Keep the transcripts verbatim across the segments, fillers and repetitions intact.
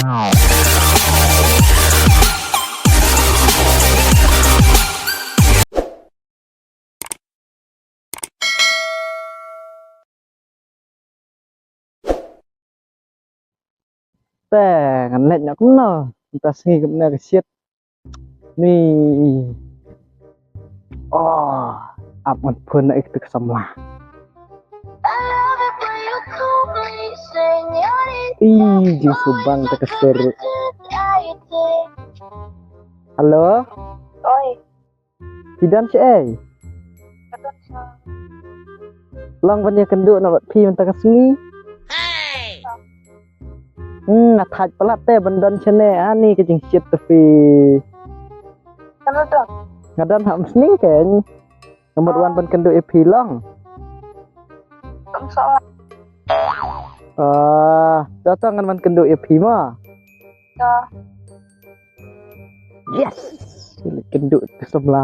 Te ngan leit noh kumno mynta sngi kumno ka shit ni. Oh, ap ngan phone na ik tik samla. Ih, jingsubang ta ka ser. Hello. Oi. Phi don shaei? Long ban ïakynduh na bad phi mynta ka sngi. Hmm, nga thait palat te ban don shane ani ka jingshit te phi. Nga don ha umsning kein. Nga mut wan ban kynduh ïa phi long. Ah, to to ngan wan kynduh ïa phi mo. Yes. Kynduh ka samla.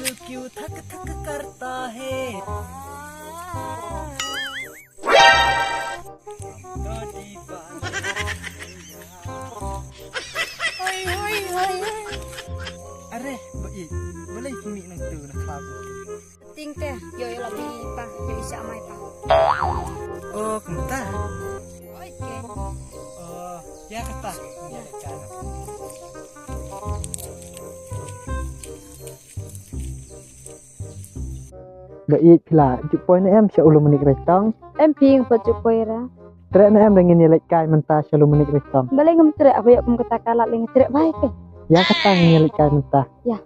दिल क्यों धक धक करता है। Are, ba i, balei phi mih nangtu na khlaw? Ting te, ïoh ïoh la phi pa, ïoh i sha mai pa. Oh, kumta. Oi ke. Oh, ïa kata. Ïa kata. Ba ïeit phi la ju poi ne em sha u Lumnik Reitong? Em phi, ngam pat ju poi ra. Treh ne em da ngin ïaleit kai mynta sha u Lumnik Reitong? Balei ngam treh, haba ïoh kum kata ka lad lei nga treh bha ïa ke. Ïa kata ngin ïaleit kai mynta. Ïa.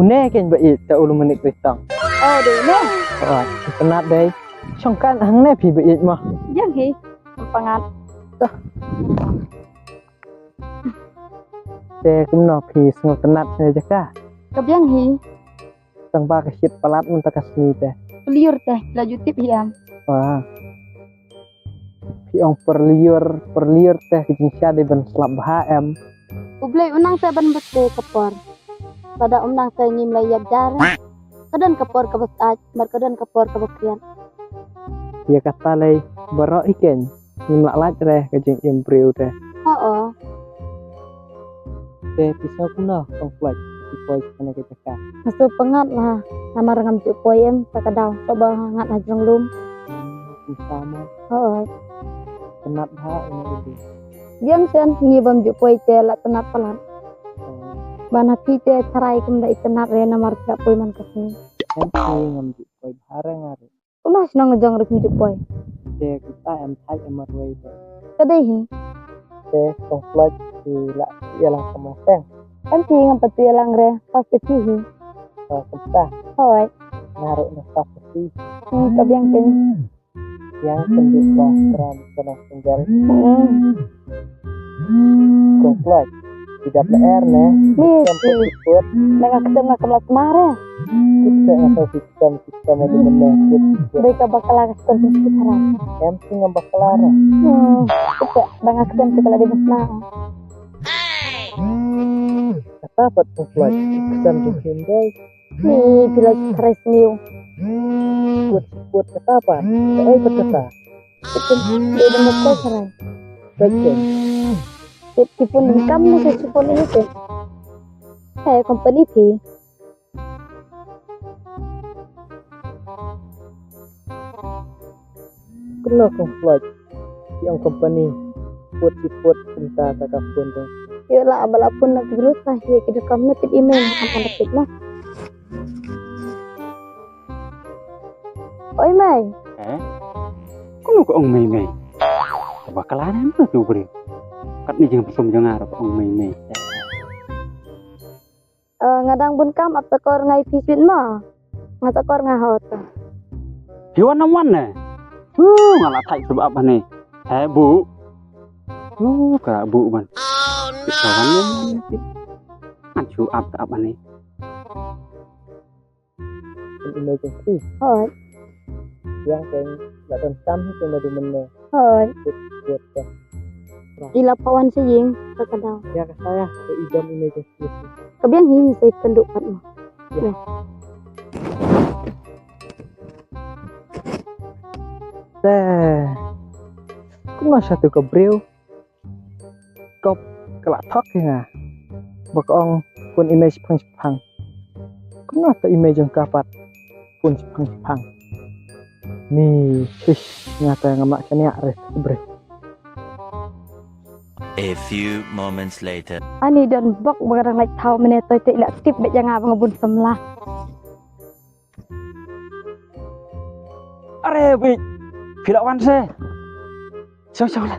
Une kein ba ïeit, ka u Lumnik Reitong. Oh, dei une. Oh, itynnad dei. Shong kan hangne phi ba ïeit mo. Biang hi. Em pangat. Dah. Te kumno phi sngewtynnad ne jaka? Ka biang hi. Tang ba ka shit palat mynta ka sngi te. Pyrliur te, la ju tip hi em. Wah. Phi ong pyrliur, pyrliur te ka jingshisha dei ban slap bha em. U Blei u nang te ban bete ka por. Lada um nang te ngim la ïap jar. Ka don ka por kaba sah, bad ka don ka por kaba khriat. Ïa kata lei baroh hi kein. Ngim lah lait re ka jingim briew te. Oo. Te phi sngew kumno Kong Floyd, phi poi sha kane ka jaka? Nga sngew pyngngad la, namar ngam ju poi em sa ka daw, shuh ba nga ngat ha jrong lum. Hmm, kumta mo. Oo. Tynnad bha ine u dei. Biang shen, ngi bym ju poi te la tynnad palat. Oo. Ban ha phi te tharai kumda itynnad re namar phi la poi man ka sngi. Em phi ngam ju poi bha re nga re. Kumno shnong jong ruh kim ju poi. Te kita em thait em marwei te. Ka dei hi. Te Kong Floyd ki la ïalang ka moseng. Em phi ngam pat ïalang re, pas ke phi hi. Oh, kumta. Hoi. Nga ruh na pas ke phi. Hmm, ka biang pin. Yang kendu ba kram kenang senggal. Hmm. Kong Floyd. Tidak leer ne. Ni, ni. Nang aku tengah kelas mare. Kita ngasal sistem Ka madu mynne kut kut. Dei ka bakla ka skem pynshit haram. Em, shi ngam bakla re. Hmm. Kute da nga khlem te ka la dei ban sna. Kata pat u Floyd, khlem jingkhlem dei. Ni phi la khreh sniew. Kut kut kata pat. Kaei pat kata? Kute dei ban bakla haram. Kute. Kute shipun kam ni, kute shipun ini kute. Hai company phi. Kumno Kong Floyd? Ki ong company put ki put kumta ta ka phone tu. Ïoh la ba la phone na ki briew ta, ïa ki da kam na tip email, am am tip na. Oi mei. Eh? Kumno ka ong mei mei? Ba ka la na tu briew. Katni jingpynsum jong nga ka ong mei mei. Eh, nga dang bun kam, ap takor nga ïa phi shuh ma. Nga takor nga hot. Phi wan nam wan ne? Huh, nga la thait shuh ap ne. He bu. Huh, ka bu ban. Phi ka wan ne? Ngan shu ap ka ap ne. An emergency. Hoi. Yang keng la don kam hi keng la du mynne. Hoi. Kut kut keng. I la pha wan sha ïing, ka ka daw. Ïa ka saya, ka i dom i mei jong ki. Ka biang hi, sa i kynduh pat mo. Ïa. Ïa. Te. Kumno sha tu ka briew. Kop ka la thok ïa nga. Ba ka ong pun i mei shipang shipang. Kumno te i mei jong ka pat pun shipang shipang. Ni, shish, nga te ngam lah shaniah re, bre. A few moments later. Ani don bok ba ka dang lait thaw mynne, toi te i la tip beit ïa nga ba nga bun samla. Are beit, phi la wan se. Shong shong la.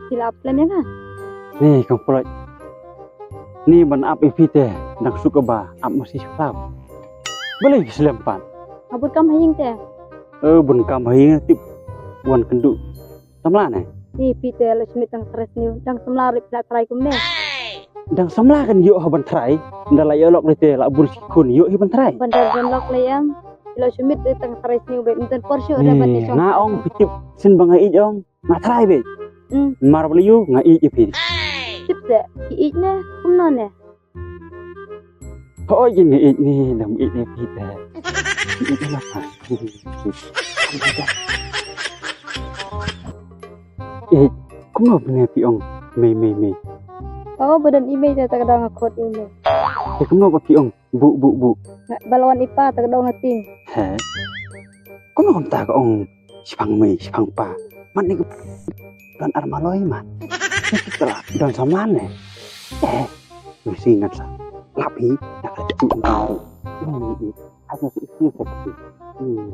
Phi la ap plan ïa nga. Ni kong Ploit. Ni ban ap ïa phi te dang suk ba ap ma shi shlap. Balei phi slem pat? Nga bun kam ha ïing te. Eh, bun kam ha ïing tip wan kynduh. Samla ne? Ni phi te la submit tang tharai sniew, dang samla ruh phi la tharai kumne. Dang samla kan ïoh ha ban tharai, nda la ïoh lok te la bun shi khun ïoh hi ban tharai. Ban da ban lok le em. Phi la submit tang tharai sniew beit, mynta por shuh da ban ïa shong. Nga ong phi tip sien ba nga ïeit ong, nga tharai beit. Hmm. Mar ba la ïoh nga ïeit ïa phi. Tip te, phi ïeit ne, kumno ne? Hooid, nga ïeit ne, dang ïeit ne phi te. Ïeit ne pa. Eh, kumno ba ne phi ong mei mei mei? Oh, ba don i mei te ta ka dang nga khot i mei. Eh, kumno ba phi ong bu bu bu? Ba la wan i pa ta ka dang nga ting. He? Kumno kumta ka ong shipang mei shipang pa? Man ne ka don ar maloi man. Ka la don samla ne. Eh, mesti ngan sa lap hi, nak ada tu orang. Hmm, hmm. Aku mesti isi satu. Hmm.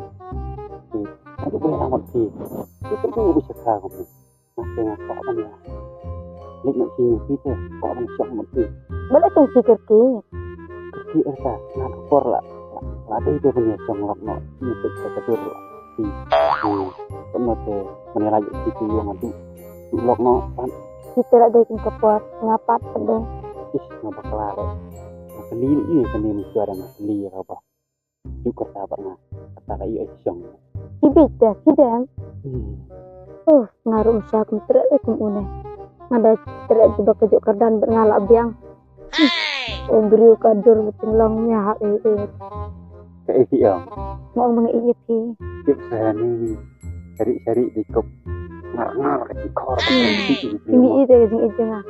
Hmm. Aku boleh rawat hi. Itu tu bisa kau. Mesti nak kau apa ni? Lek nak sini kita, kau apa nak siap mesti. Boleh kan si kerki? Kerki erta, nak kor lah. Lah ada itu punya siang lap nak. Ini kita ketur lah. Hmm. Hmm. Kau nak ke mana lagi kita yang ada. Lok no, pat. Kita la dei kin ka por, nga pat pat dei. Ih, nga bakla re. Nga kali ni, ih, kali ni suara nga kali ya kaba. Juk kata pat nga, kata ka ih ai siang. Ki bit dah, ki dang. Hmm. Oh, nga rum sha kum trek le kum une. Nga da trek ki baka juk kardan bat nga la biang. Oh, briew ka dur beting long nya ha eh eh. Ka eh ki ong. Mo ong ma nga eh eh phi. Tip sehani. Cari-cari di kop ngar-ngar ka jingkhor. Hmm. Ini ite ka jingit jong nga.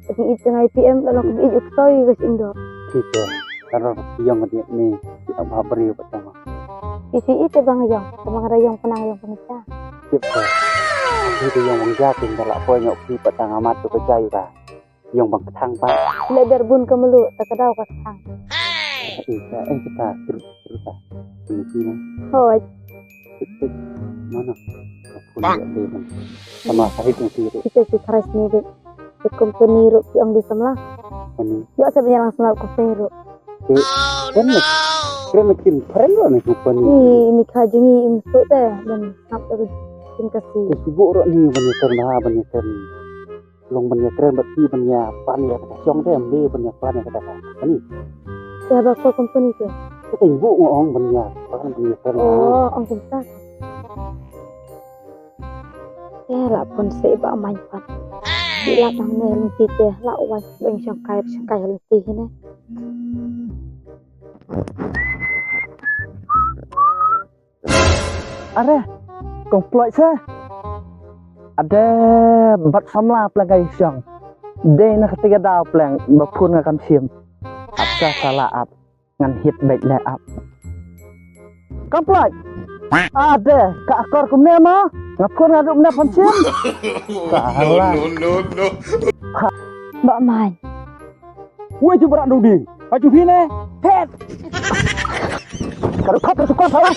Ka jingit jong nga I P M la long ka jingit u ktoi ka jingdo. Kita. Karo ka jong ka jingit ni. Kita ba beri ba tama. Isi ite bang jong. Ka bang ra jong penang jong pengecha. Kita. Kita jong bang jatin da la poi ngok pi patang amat tu ka jai ka. Ïong bang kthang pat. Leh ber bun ka mluh, ta ka daw ka kthang. Ih, ka, eh, kita, terus, terus, ah. Ini sini. Hoi. Tik, tik. Mana? Ka phone dia dei man. Sama sahit yang sini. Kita si tharai sini dei. Di company ruh ki ong dei samla. Company. Ïoh sa bynrang samla company ruh. Eh, kan ni. Kira makin keren ruh ni company. Ni, ni ka jong ngi im suk te. Dan sap te kin kasi. Te sibuk ruh ni ban ïa kren ha, ban ïa kren. Long ban ïa kren bad phi ban ïa pan ïa kata shong te, em dei ban ïa pan ïa kata ka company. Te ba ko company te? Te teng bu nga ong ban ïa pan ban ïa kren. Oh, ong kumta. Te la pun se ba main pan. Di la tang ne lynti te, la wai beng shong kai shong kai lynti hi ne. Are, kong Ploit se. Ade, bad samla pleng ka i shong. Dei na kata ka daw pleng, ba phone nga kam shim. Ap sa sala ap, ngan hit beit le ap. Kong Ploit. Ade, ka akor kumne ma, nga phone nga dup ne phone shim. Sala. No, no, no, no. Ba mai. Wei ju bra dudi. Aju hine. Het. Ka dei khap ka sukar sala.